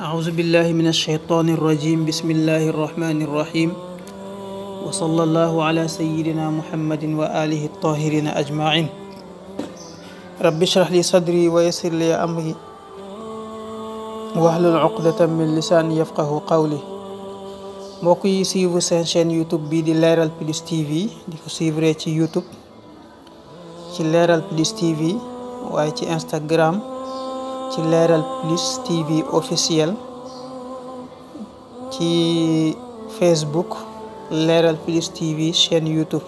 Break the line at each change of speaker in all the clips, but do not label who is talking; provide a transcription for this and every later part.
أعوذ بالله من الشيطان الرجيم بسم الله الرحمن الرحيم وصلى الله على سيدنا محمد وآله الطاهرين أجمعين رب اشرح لي صدري ويسر لي أمري واحلل عقدة من لساني يفقه قولي mbokk yi suivre seen chaîne YouTube bii di Leral Plus TV di ko suivre ci YouTube ci Leral Plus TV waaye ci Instagram ci Leral Plus TV officiel ci Facebook Leral Plus TV chaîne YouTube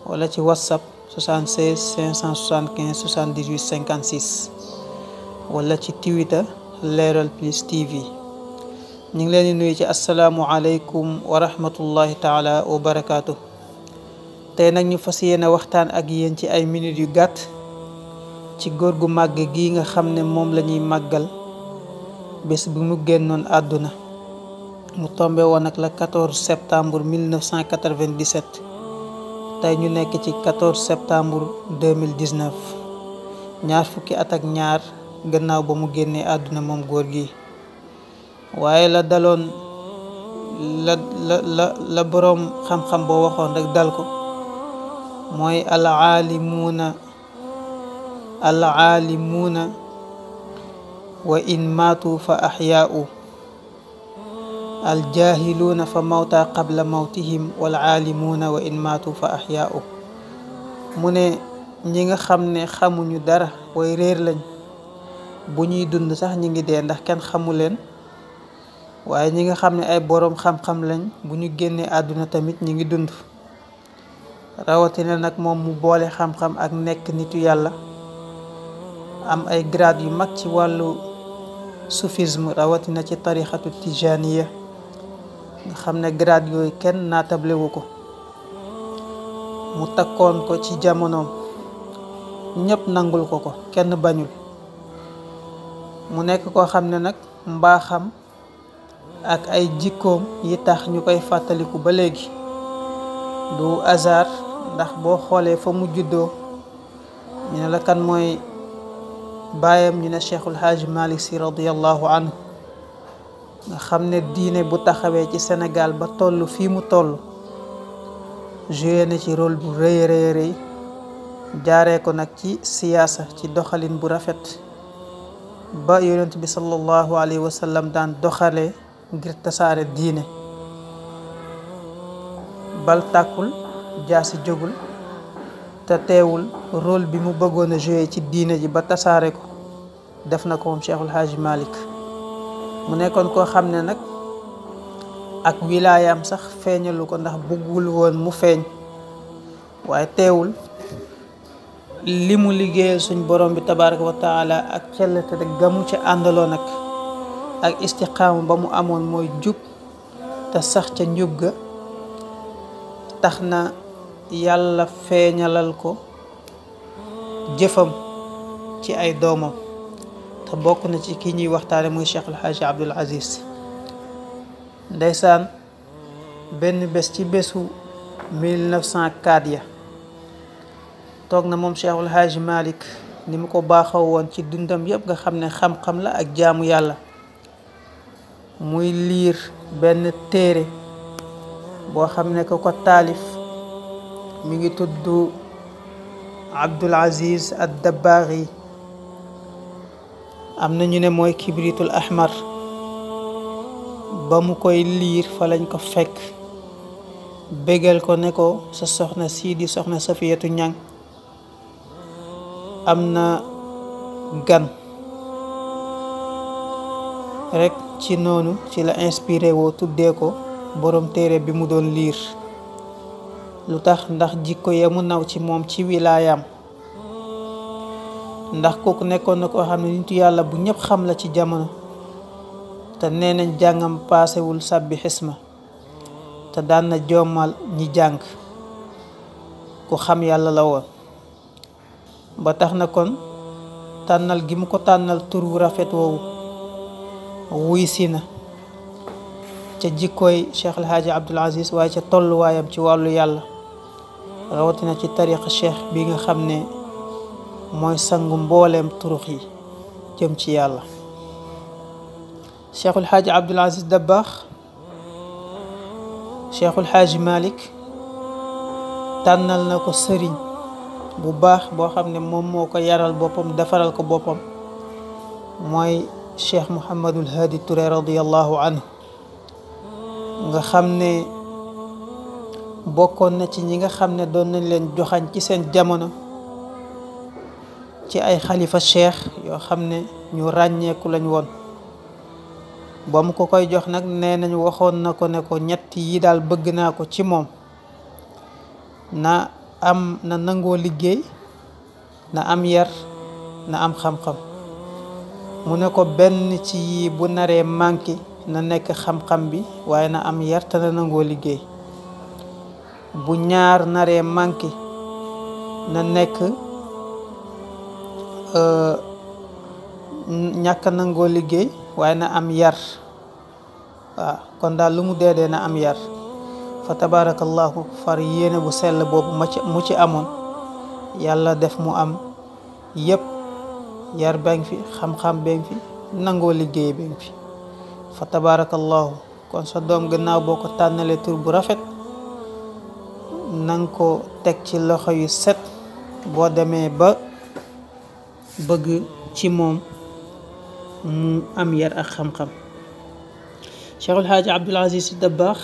wala ci WhatsApp 76 575 78 56 wala ci Twitter Leral Plus TV. ñu ngi leen di nuyu ci asalaamualeykum wa rahmatullahi taala wa barakaatu. tey nag ñu fas yéene waxtaan ak yéen ci ay minutes yu gàtt ci góor gu màgg gi nga xam ne moom la ñuy màggal bés bi mu génnoon àdduna mu tombe woon ak la 14 septembre 1997 tey ñu nekk ci 14 septembre 2019 ñaar fukki at ak ñaar gannaaw ba mu génnee àdduna moom góor gi. waaye la daloon la boroom xam-xam boo waxoon rek dal ko mooy alaalimuuna wa in maatu fa axyaau aljaahiluuna fa mawta qabla mawtihim walaalimuuna wa in maatu fa axyaau mu ne ñi nga xam ne xamuñu dara way réer lañ bu ñuy dund sax ñi ngi dee ndax kenn xamu leen waaye ñi nga xam ne ay boroom xam-xam lañ bu ñu génnee àdduna tamit ñi ngi dund rawatina nag moom mu boole xam-xam ak nekk nitu yàlla am ay grade yu mag ci wàllu soufisme rawatina ci tarixatu tijaniya nga xam ne grade yooyu kenn naatable ko mu takkoon ko ci jamonoom ñëpp nangul ko kenn bañul mu nekk koo xam ne nag mbaaxam ak ay jikkoom yi tax ñu koy fàttaliku ba léegi du hasard ndax boo xoolee fa mu juddoo ñu ne la kan mooy baayam ñu ne Cheikhul Haaji Malick Sy radiyallahu anhu nga xam ne diine bu taxawee ci Sénégal ba toll fii mu toll joué na ci rôle bu rëy rëy jaaree ko nag ci siyaasa ci doxalin bu rafet ba yonent bi sallallahu alayhi wa sallam daan doxalee ngir tasaare diine bal tàkkul jaasi jógul te teewul rôle bi mu bëggoon a joué ci diine ji ba tasaare ko def na ko moom Cheikhul Haaji Malick mu nekkoon koo xam ne nag ak wilaayam sax feeñalu ko ndax bëggul woon mu feeñ waaye teewul li mu liggéeyal suñ borom bi tabaraka wa taala ak cellate rek gamu ci àndaloo nag ak istiqaama ba mu amoon mooy jub te sax ca njub ga tax na yàlla feeñalal ko jëfam ci ay doomam te bokk na ci ki ñuy waxtaane muy Cheikh El Hadji Abdoul Aziz ndeysaan benn bés ci bésu 1904 ya toog na moom Cheikh El Hadji Malick ni mu ko baaxaw woon ci dundam yëpp nga xam ne xam-xam la ak jaamu yàlla muy liir benn téere boo xam ne ko taalif mi ngi tudd Abdul Aziz ad-Dabbaghi am na ñu ne mooy kibritul ahmar ba mu koy liir fa lañ ko fekk bégal ko ne ko sa soxna sii di soxna Safiyatu Ñang am na gan rek ci noonu ci la inspiré woo tuddee ko boroom téere bi mu doon liir lu tax ndax jikko ya mu naw ci moom ci wilaayam ndax kooku nekkoon na koo xam ne nitu yàlla bu ñëpp xam la ci jamono te nee nañ jàngam paasewul sàbbi xisma te daan na jommal ñi jàng ku xam yàlla la woon ba tax na kon tànnal gi mu ko tànnal tur wu rafet woowu wuy si na ca jikkooy Cheikh El Hadji Abdoul Aziz waaye ca tolluwaayam ci wàllu yàlla rawatina ci tariqa cheikh bi nga xam ne mooy sangu mbooleem turux yi jëm ci yàlla Cheikhul Xaaji Abdul Aziz Dabakh Cheikhul Xaaji Malik tànnal na ko sëriñ bu baax boo xam ne moom moo ko yaral boppam defaral ko boppam mooy Cheikh Mouhamadul Hadi Touré radiyallahu anhu nga xam ne bokkoon na ci ñi nga xam ne doon nañ leen joxañ ci seen jamono ci ay xalifa cheikh yoo xam ne ñu ràññeeku lañ woon. ba mu ko koy jox nag nee nañ waxoon na ko ne ko ñett yi daal bëgg naa ko ci moom, na nangoo liggéey, na am yar, na am xam-xam. mu ne ko benn ci yi bu naree manqué na nekk xam-xam bi, waaye na am yar te na nangoo liggéey. bu ñaar naree manqué na nekk ñàkk nangoo liggéey waaye na am yar. waaw kon daal lu mu dee na am yar. fa tabarakallahu far yéene bu sell boobu mu ci amoon yàlla def mu am yëpp. yar baa ngi fi, xam-xam baa ngi fi, nangoo liggéey baa ngi fi. fa tabarakallahu kon sa doom gannaaw boo ko tànnalee tur bu rafet, nanga ko teg ci loxo yu set. boo demee ba bëgg ci moom mu am yar ak xam-xam. Cheikhul Xaaji Abdul Aziz Dabakh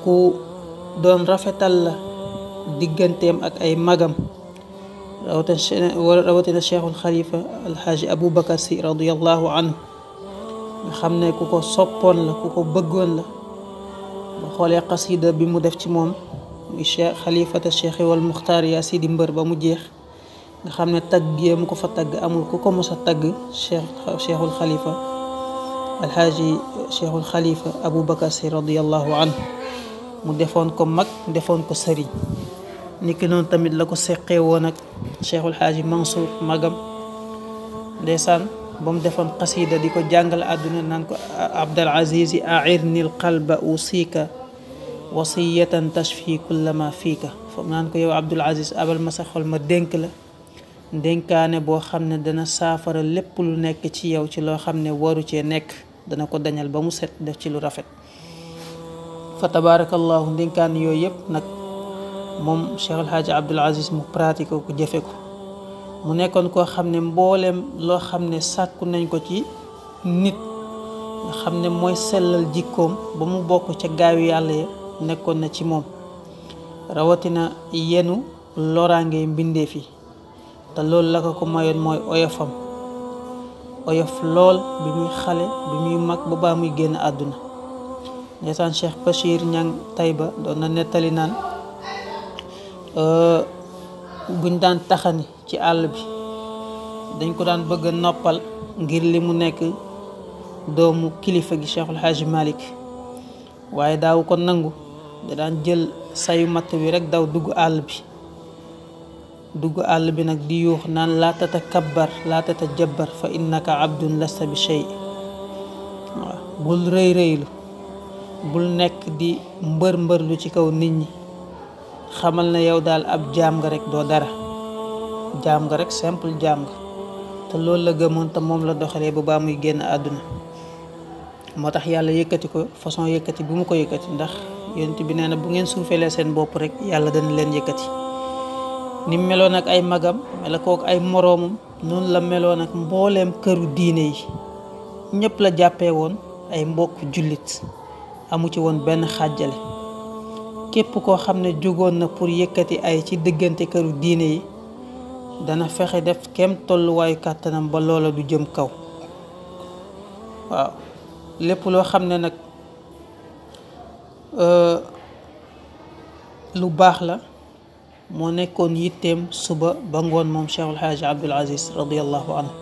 ku doon rafetal la digganteem ak ay magam, rawatina Cheikhul Xalifa Alxaaji Aboubacar Si radiyallahu anhu nga xam ne ku ko soppoon la, ku ko bëggoon la. ba xoolee qasida bi mu def ci moom muy Cheikh Xalifata Cheikh wal Muxtaar yaa Sidi Mbër ba mu jeex, nga xam ne tagg yee mu ko fa tagg amul ku ko mos a tagg Cheikhul Xalifa Alxaaji Cheikhul Xalifa Aboubacar Si radiyallahu anhu. mu defoon ko mag, defoon ko sëriñ. niki noonu tamit la ko seqee woon ak Cheikhul Xaaji Mansour magam, ndeysaan ba mu defoon qasida di ko jàngal àdduna naan ko Abdal Azizi airni l qalba usika wasiyatan tashfi kulla ma fiika. foofu naan ko yow Abdul Aziz abal ma sa xol ma dénk la ndénkaane boo xam ne dana saafara lépp lu nekk ci yow ci loo xam ne waru cee nekk, dana ko dañal ba mu set def ci lu rafet. fa tabarakallahu ndénkaan yooyu yëpp nag moom Cheikh El Hadj Abdul Aziz mu pratique ko jëfe ko. mu nekkoon koo xam ne mbooleem loo xam ne sàkku nañ ko ci nit nga xam ne mooy sellal jikkoom ba mu bokk ca gaayu yàlla ya nekkoon na ci moom, rawatina yenu loraange mbindeef yi. te loolu la ko mayoon mooy oyofam, oyof lool bi muy xale, bi muy mag ba baa muy génn àdduna. ndeysaan Cheikh Bachir Ñang Tayba doon na nettali naan buñ daan taxani ci àll bi dañ ko daan bëgg a noppal ngir li mu nekk doomu kilifa gi Cheikhul Xaaji Malik, waaye daaw ko nangu. da daan jël sayu matt bi rek daw dugg àll bi nag di yuux naan laa tatakabbar laa tatajabbar fa innaka abdun lasta bi shay. waaw bul rëy rëylu, bul nekk di mbër lu ci kaw nit ñi, xamal na yow daal ab jaam nga rek, doo dara. jaam nga rek, simple jaam nga. te loolu la gëmoon te moom la doxalee ba baa muy génn àdduna. moo tax yàlla yëkkati ko façon yëkkati bu mu ko yëkkati, ndax yonent bi nee na bu ngeen suufeelee seen bopp rek yàlla dana leen yëkkati. ni meloon ak ay magam mela kook ay moroomam, noonu la meloon ak mbooleem këru diine yi. ñëpp la jàppee woon ay mbokk jullit, amu ci woon benn xàjjale. képp koo xam ne jógoon na pour yëkkati ay ci diggante këru diine yi, dana fexe def kem tolluwaayu kàttanam ba loola du jëm kaw. waaw lépp loo xam ne nag lu baax la moo nekkoon yitteem suba ba ngoon moom Cheikhul Xaaji Abdul Aziz radiyallahu anhu.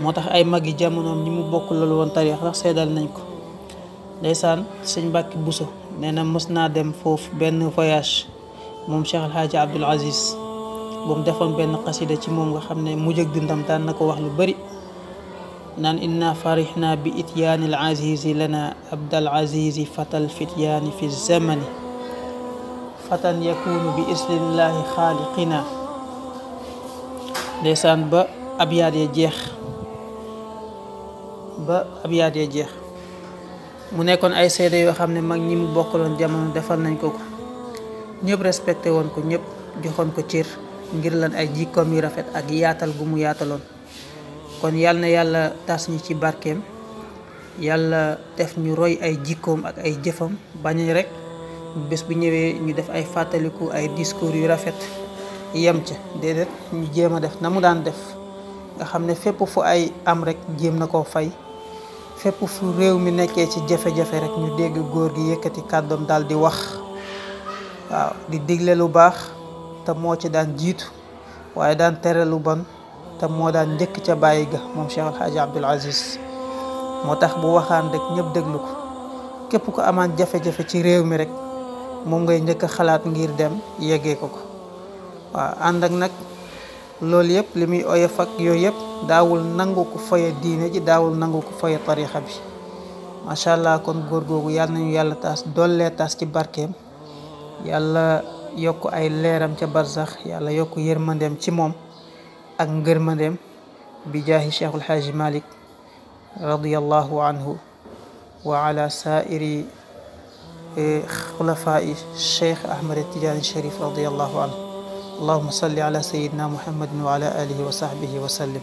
moo tax ay mag yi jamonoom ñi mu bokk loolu woon tariix sax seedal nañ ko. ndeysaan sëñ Mbàkke Buso nee na mës naa dem foofu benn voyage moom Cheikhul Xaaji Abdul Aziz ba mu defoon benn xasida ci moom nga xam ne mujj ak dundam daan na ko wax lu bari naan inna farihna bi ityaani al azizi lana abdal azizi fatal fityaani fi zamani fatan yakunu bi islillahi xaaliqina. ndeysaan ba abyaat ya jeex ba abyaat ya jeex. mu nekkoon ay seede yoo xam ne mag ñi mu bokkaloon jamono defal nañ ko ko, ñëpp respecté woon ko, ñëpp joxoon ko cër ngir lan ay jikkoom yu rafet ak yaatal gu mu yaataloon. kon yal na yàlla tas ñi ci barkeem, yàlla def ñu roy ay jikkoom ak ay jëfam, bañ rek bés bu ñëwee ñu def ay fàttaliku ay discours yu rafet yem ca. déedéet, ñu jéem a def na mu daan def, nga xam ne fépp fu ay am rek jéem na koo fay. fépp fu réew mi nekkee ci jafe-jafe rek ñu dégg góor gi yëkkati kàddoom daal di wax, waaw, di digle lu baax te moo ci daan jiitu, waaye daan tere lu bon te moo daan njëkk ca bàyyi ga moom Cheikh El Hadj Abdoul Aziz. moo tax bu waxaan rek ñëpp déglu ko. képp ko amaan jafe-jafe ci réew mi rek moom ngay njëkk a xalaat ngir dem yeggee ko. waaw, ànd ak nag loolu yëpp li muy oyof ak yooyu yëpp daawul nangu ko foye diine ji, daawul nangu ko foye tarixa bi. macha allah, kon góor googu yàlla nañu yàlla taas dollee taas ci barkeem, yàlla yokk ay leeram ca barzax, yàlla yokk yërmandeem ci moom ak ngërmandeem bi jaahi Cheikhul Haaji Malik radiyallahu anhu wa ala saairi xulafaa'i Cheikh Ahmad Tijaani Sharif radiyallahu anhu. allahumma salli ala sayyidina muhammadin wa ala alihi wa sahbihi wa sallim.